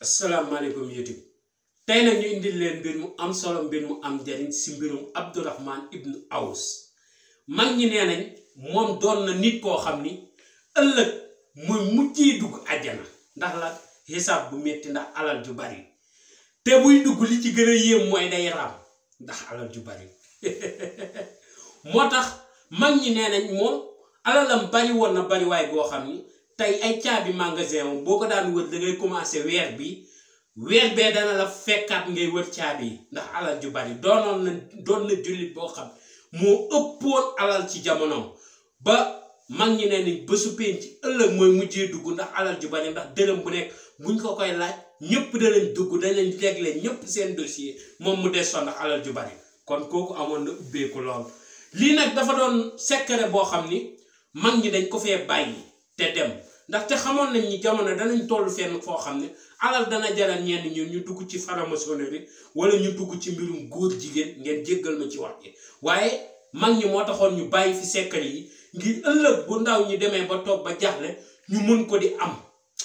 asalaamaaleykum YouTube tey nag ñu indil leen mbir mu am solo mbir mu am njariñ si mbirum Abdourahman ibnu Awf mag ñi nee nañ moom doon na nit koo xam ni ëllëg muy mujjee dugg àjjana ndax la xisaab bu metti ndax alal ju bari te buy dugg li ci gën a yéem mooy day raam ndax alal ju bari moo tax mag ñi nee nañ moom alalam bari woon na bari waay goo xam ni tey ay caabi magasin moom boo ko daan wër da ngay commencé weer bee dana la fekkaat ngay wër caabi yi ndax alal ju bari doon na jullit boo xam moo ëppoon alal ci jamonoom ba mag ñi ne ni bésu penc ci ëllëg mooy mujjee dugg ndax alal ju bari ndax dërëm bu nekk buñ ko koy laaj ñëpp danañ dugg danañ jegle ñëpp seen dossier moom mu des ndax alal ju bari kon kooku amoon na ubbeeku lool lii nag dafa doon secret boo xam ni mag ñi dañ ko fee bàyyi te dem ndaxte xamoon nañ ni jamono danañ toll fenn foo xam ne alal dana jaral ñenn ñu dugg ci franc-maçonnerie wala ñu dugg ci mbirum góor jigéen ngeen jéggal ma ci wax ji waaye mag ñi moo taxoon ñu bàyyi fi secret yi ngir ëllëg bu ndaw ñi demee ba toog ba jaaxle ñu mën ko di am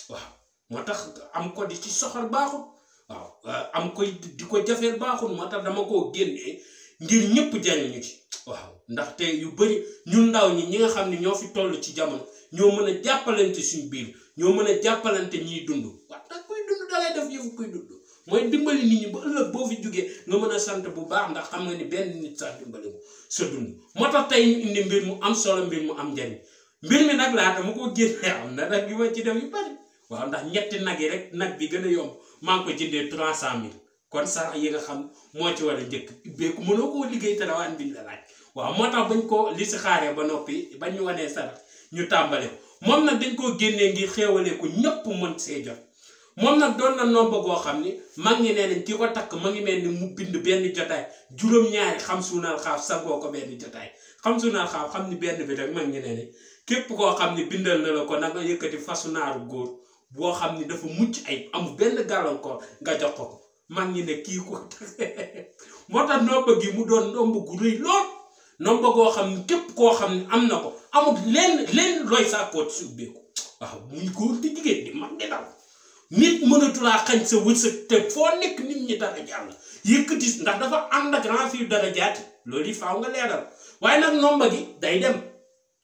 waaw moo tax am ko di ci soxal baaxul waaw am koy di ko jafeel baaxul moo tax dama koo génnee ngir ñëpp jariñu ci waaw ndaxte yu bari ñun ndaw ñi nga xam ne ñoo fi toll ci jamono ñoo mën a jàppalante suñu biir ñoo mën a jàppalante ñiy dund waaw ndax kuy dund dalay def yëfu kuy dund mooy dimbali nit ñi ba ëllëg boo fi jógee nga mën a sant bu baax ndax xam nga ni benn nit sax dimbali ko sa dund moo tax tey ñu indi mbir mu am solo mbir mu am njariñ mbir mi nag laa dama ko génne am na nag yu ma ci def yu bari waaw ndax ñetti nag yi rek nag bi gën a yomb maa ngi ko jëndee 300 000 kon sax yi nga xam moo ci war a njëkk ubbeeku mënoo koo liggéey te rawaan biñ la laaj waaw moo tax bañ ko li si xaaree ba noppi bañ ñu wanee sarax ñu tàmbale moom nag dañ koo génnee ngir xéewalee ko ñëpp mën see jot moom nag doon na nomba goo xam ni mag ñi nee nañ ki ko takk ma ngi mel ni mu bind benn jotaay juróom-ñaari xam suunal xaaf sagoo ko benn jotaay xam suunal xaaf xam ni benn bi rek mag ñi nee nañ képp koo xam ni bindal na la ko nag nga yëkkati fasu naaru góor boo xam ni dafa mucc ay amul benn gàllankoor nga jox ko mag ñi ne kii ko moo tax nomba gi mu doon nomba gu rëy lool nomba goo xam ni képp koo xam ni am na ko amul lenn looy sàkkoot si ubbeeku waaw muy góor di jigéen di mag di daw nit mënatulaa xañ sa wërsëg te foo nekk nit ñi dara jàll yëkkati ndax dafa ànd ak renfir dara jaati loolu yi faaw nga leeral waaye nag nomba gi day dem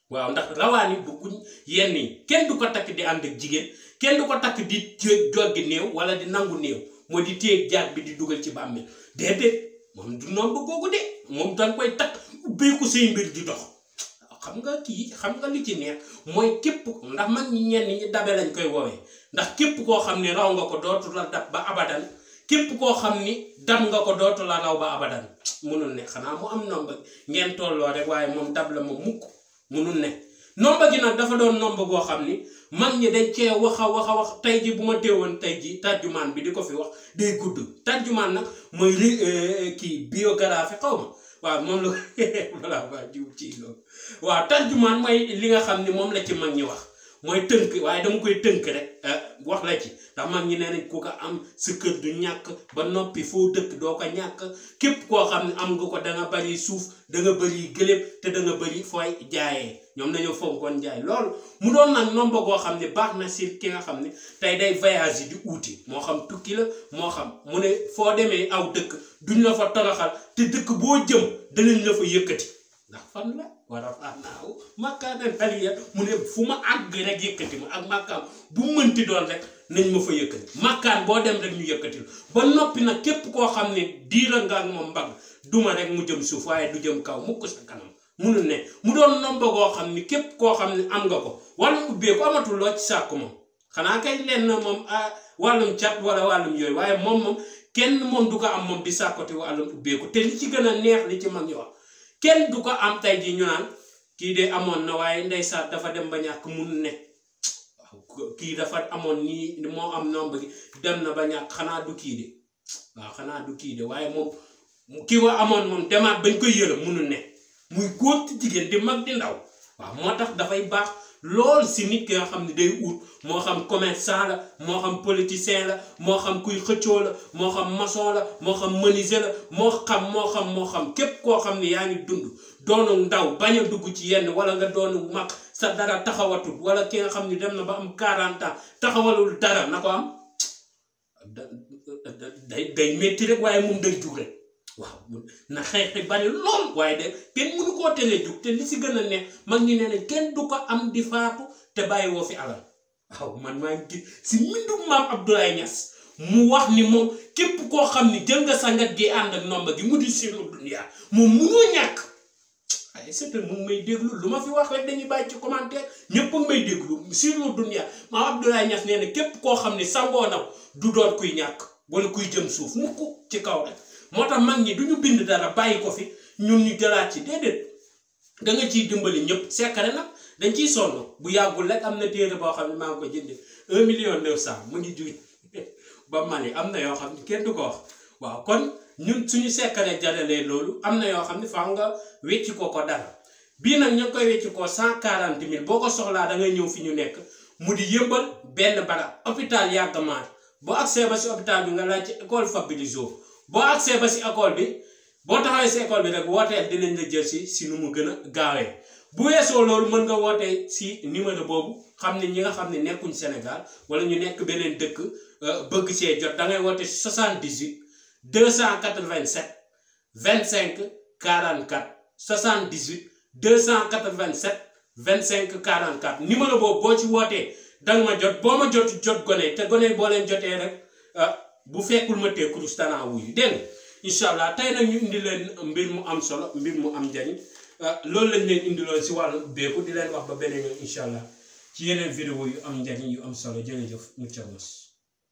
waaw ndax rawaan yi bëgguñ yenn yi kenn du ko takk di ànd ak jigéen kenn du ko takk di joggi néew wala di nangu néew moo di téeg jaat bi di dugal ci bàmmeel déedéet moom du nomba googu de moom danga koy takk ubbeeku say mbir di dox xam nga li ci neex mooy képp ndax mag ñi ñenn ñi dabe lañ koy woowee ndax képp koo xam ni raw nga ko dootu la dab ba abadan képp koo xam ni dab nga ko dootu la raw ba abadan munul ne xanaa mu am nomba ngeen tolloo rek waaye moom dab la ma mukk munul ne nomba gi nag dafa doon nomba goo xam ni mag ñi dañ cee wax tey ji bu ma teewoon tey ji tarjumaan bi di ko fi wax day gudd tarjumaan nag mooy kii biographie xaw ma waaw moom la voilà waa jiw ci loolu waaw tarjumaan mooy li nga xam ni moom la ci mag ñi wax mooy tënk waaye dama koy tënk rek wax la ci ndax mag ñi nee nañ ku ko am sa kër du ñàkk ba noppi foo dëkk doo ko ñàkk képp koo xam ne am nga ko da nga bari suuf da nga bari gëléb te da nga bari fooy jaayee ñoom dañoo fonkoon jaay loolu mu doon nag nomba goo xam ne baax na si ki nga xam ne tey day voyage yi di uuti moo xam tukki la moo xam mu ne foo demee aw dëkk duñ la fa toroxal te dëkk boo jëm danañ la fa yëkkati ndax fan la war a faanaaw makkaana aliya mu ne fu ma àgg rek yëkkati ma ak makkaam bu mënti doon rek nañ ma fa yëkkati makkaan boo dem rek ñu yëkkati ba noppi nag képp koo xam ne diira nga ak moom mbagg duma rek mu jëm suuf waaye du jëm kaw mukk sa kanam munul ne mu doon nomba goo xam ni képp koo xam ne am nga ko wàllum ubbeeku amatul loo ci sàkku moom xanaa kay lenn moom wàllum cat wala wàllum yooyu waaye moom kenn moom du ko am moom di sàkkoti wàllum ubbeeku te li ci gën a neex li ci mag ñi wax kenn du ko am tey ji ñu naan kii de amoon na waaye ndeysaan dafa dem ba ñàkk mun ne waaw kii dafa amoon nii moo am nomba gi dem na ba ñàkk xanaa du kii de waaw xanaa du kii de waaye moom kii wa amoon moom demaat bañ koy yërëm munul ne muy góor ci jigéen di mag di ndaw waaw moo tax dafay baax lool si nit ki nga xam ne day ut moo xam commerçant la moo xam politicien la moo xam kuy xëccoo la moo xam maçon la moo xam menuisier la moo xam képp koo xam ne yaa ngi dund doonu ndaw bañ a dugg ci yenn wala nga doonu mag sa dara taxawatul wala ki nga xam ne dem na ba am 40 ans taxawalul dara na ko am day métti rek waaye moom day jug rek waaw na xeex bari lool waaye de kenn mënu koo teree jug te li si gën a neex mag ñi nee nañ kenn du ko am di faatu te bàyyi woo fi alal waaw man maa ngi gis si mbindum maam Abdoulaye Niass mu wax ni moom képp koo xam ni jël nga sangat gi ànd ak nomba gi mu di Sirru Dunya moom munoo ñàkk ay c'est mu ngi may déglu lu ma fi wax rek dañuy bàyyi ci commentaire ñëpp a ngi may déglu Sirru Dunya maam Abdoulaye Niass nee na képp koo xam ni sangoo na du doon kuy ñàkk wala kuy jëm suuf mukk ci kaw rek moo tax mag ñi du ñu bind dara bàyyi ko fi ñun ñu jëlaat ci déedéet da nga ciy dimbali ñëpp sekkare nag dañ ciy sonn bu yàggul rek am na téere boo xam ne maa ngi ko jëndee 1,900,000 mu ngi juy ba Mali am na yoo xam ne kenn du ko wax waaw kon ñun suñu sekkare jaralee loolu am na yoo xam ne faaw nga wecci ko dara bii nag ñu ngi koy wecci ko 140,000 boo ko soxlaa da ngay ñëw fi ñu nekk mu di Yëmbal benn barab hôpital Yàgg Maar boo accès ba si hôpital bi nga laaj ci école Fabrizio boo accès ba si école bi boo taxawee si école bi rek wooteel dinañ la jël si nu mu gën a gaawee bu weesoo loolu mën nga wootee si numéro boobu xam ne ñi nga xam ne nekkuñ Sénégal wala ñu nekk beneen dëkk bëgg see jot da ngay woote 78 287 25 44 78 287 25 44 numéro boobu boo ci wootee danga ma jot boo ma jot gone te gone boo leen jotee rek bu fekkul ma tee kurus tanaa wuyu dégg nga incha allah tey nag ñu indi leen mbir mu am solo mbir mu am njariñ loolu lañ leen indiloon si wàllu ubbeeku di leen wax ba beneen yoon incha allah ci yeneen vidéo yu am njariñ yu am solo jërëjëf mu